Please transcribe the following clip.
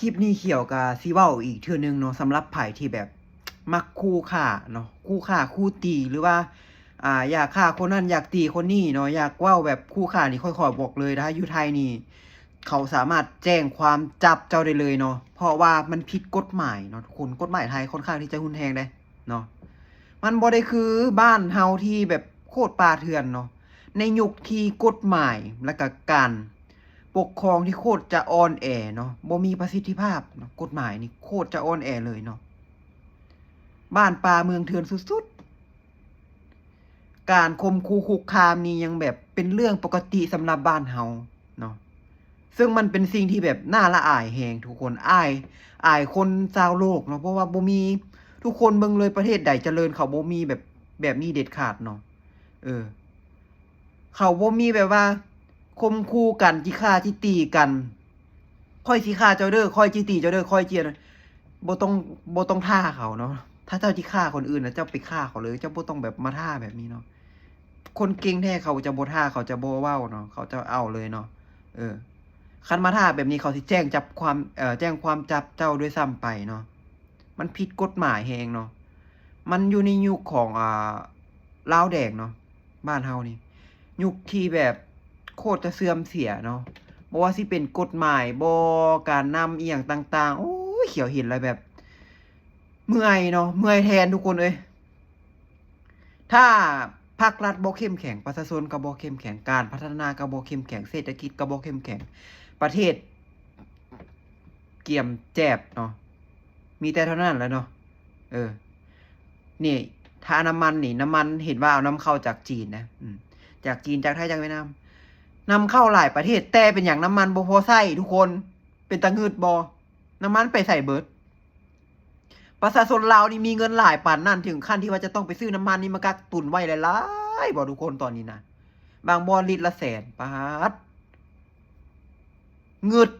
ຄລິບນີ້ຂຽວກະຊິເວົ້າອີກເທື່ອໜຶ່ງເນາະ ສຳລັບໃຜທີ່ແບບມັກຂູ່ຂ້າເນາະ ຂູ່ຂ້າຂູ່ຕີ ຫຼືວ່າ ອ່າ ຢາກຂ້າຄົນນັ້ນ ຢາກຕີຄົນນີ້ເນາະ ຢາກເວົ້າແບບຂູ່ຂ້ານີ້ ຂ້ອຍຂໍບອກເລີຍ ຖ້າຢູ່ໄທນີ້ ເຂົາສາມາດແຈ້ງຄວາມຈັບເຈົ້າໄດ້ເລີຍເນາະ ເພາະວ່າມັນຜິດກົດໝາຍເນາະທຸກຄົນ. ກົດໝາຍໄທຄ່ອນຂ້າງທີ່ຈະຮຸນແຮງເດ້ເນາະ. ມັນບໍ່ໄດ້ຄືບ້ານເຮົາທີ່ແບບໂຄດປ່າເຖື່ອນເນາະ ໃນຍຸກທີ່ກົດໝາຍ ແລະກະການປົກຄອງທີ່ໂຄດຈະອ່ອນແອເນາະ ບໍ່ມີປະສິດທິພາບເນາະ ກົດໝາຍນີ້ໂຄດຈະອ່ອນແອເລີຍເນາະ. ບ້ານປ່າເມືອງເຖື່ອນສຸດໆ ການຂົ່ມຂູ່ຄຸກຄາມນີ້ຍັງແບບເປັນເລື່ອງປົກກະຕິສຳລັບບ້ານເຮົາເນາະ ເຊິ່ງມັນເປັນສິ່ງທີ່ແບບໜ້າລະອາຍແຮງທຸກຄົນ ອາຍ ອາຍຄົນຊາວໂລກເນາະ ເພາະວ່າບໍ່ມີ ທຸກຄົນເບິ່ງເລີຍ ປະເທດໃດຈະເລີນ ເຂົາບໍ່ມີແບບ ແບບນີ້ເດັດຂາດເນາະ. ເອີ ເຂົາບໍ່ມີແບບວ່າຂົ່ມຂູ່ກັນ ຈິຂ້າຈິຕີກັນ ຂ້ອຍຊິຂ້າເຈົ້າເດີ ຂ້ອຍຈິຕີເຈົ້າເດີ ຂ້ອຍຈິ ບໍ່ຕ້ອງ ບໍ່ຕ້ອງທ້າເຂົາເນາະ. ຖ້າເຈົ້າຈິຂ້າຄົນອື່ນນະ ເຈົ້າໄປຂ້າເຂົາເລີຍ ເຈົ້າບໍ່ຕ້ອງແບບມາທ້າແບບນີ້ເນາະ. ຄົນເກັ່ງແທ້ເຂົາຈະບໍ່ທ້າ ເຂົາຈະບໍ່ເວົ້າເນາະ ເຂົາຈະເອົາເລີຍເນາະ. ເອີ ຄັນມາທ້າແບບນີ້ ເຂົາຊິແຈ້ງຈັບຄວາມ ເອີ ແຈ້ງຄວາມຈັບເຈົ້າດ້ວຍຊ້ຳໄປເນາະ. ມັນຜິດກົດໝາຍແຮງເນາະ. ມັນຢູ່ໃນຍຸກຂອງ ອ່າ ລາວແດງເນາະ ບ້ານເຮົານີ້ ຍຸກທີ່ແບບໂຄດຈະເສື່ອມເສຍເນາະ ບໍ່ວ່າຊິເປັນກົດໝາຍບໍ ການນຳອີ່ຫຍັງຕ່າງໆ. ໂອ້ຍ ຂຽວເຫັນແລ້ວແບບເມື່ອຍເນາະ ເມື່ອຍແທນທຸກຄົນເອີຍ. ຖ້າພັກລັດບໍ່ເຂັ້ມແຂງ ປະຊາຊົນກໍບໍ່ເຂັ້ມແຂງ ການພັດທະນາກໍບໍ່ເຂັ້ມແຂງ ເສດຖະກິດກໍບໍ່ເຂັ້ມແຂງ ປະເທດກຽມແຈບເນາະ. ມີແຕ່ເທົ່ານັ້ນແຫຼະເນາະ. ເອີ ນີ້ ຖ້ານ້ຳມັນນີ້ ນ້ຳມັນເຫັນວ່າເອົານຳເຂົ້າຈາກຈີນນະ ອືມ ຈາກຈີນ ຈາກໄທ ຈາກຫວຽດນາມ ນຳເຂົ້າຫຼາຍປະເທດ ແຕ່ເປັນຫຍັງນ້ຳມັນບໍ່ພໍໃຊ້ທຸກຄົນ? ເປັນຕາງຶດບໍ່? ນ້ຳມັນໄປໃສເບິດ? ປະຊາຊົນລາວນີ້ມີເງິນຫຼາຍປານນັ້ນ ເຖິງຂັ້ນທີ່ວ່າຈະຕ້ອງໄປຊື້ນ້ຳມັນນີ້ມາກັກຕຸນໄວ້ຫຼາຍໆບໍ່ທຸກຄົນ? ຕອນນີ້ນະ ບາງບ່ອນລິດລະແສນ ປາດ ງຶດ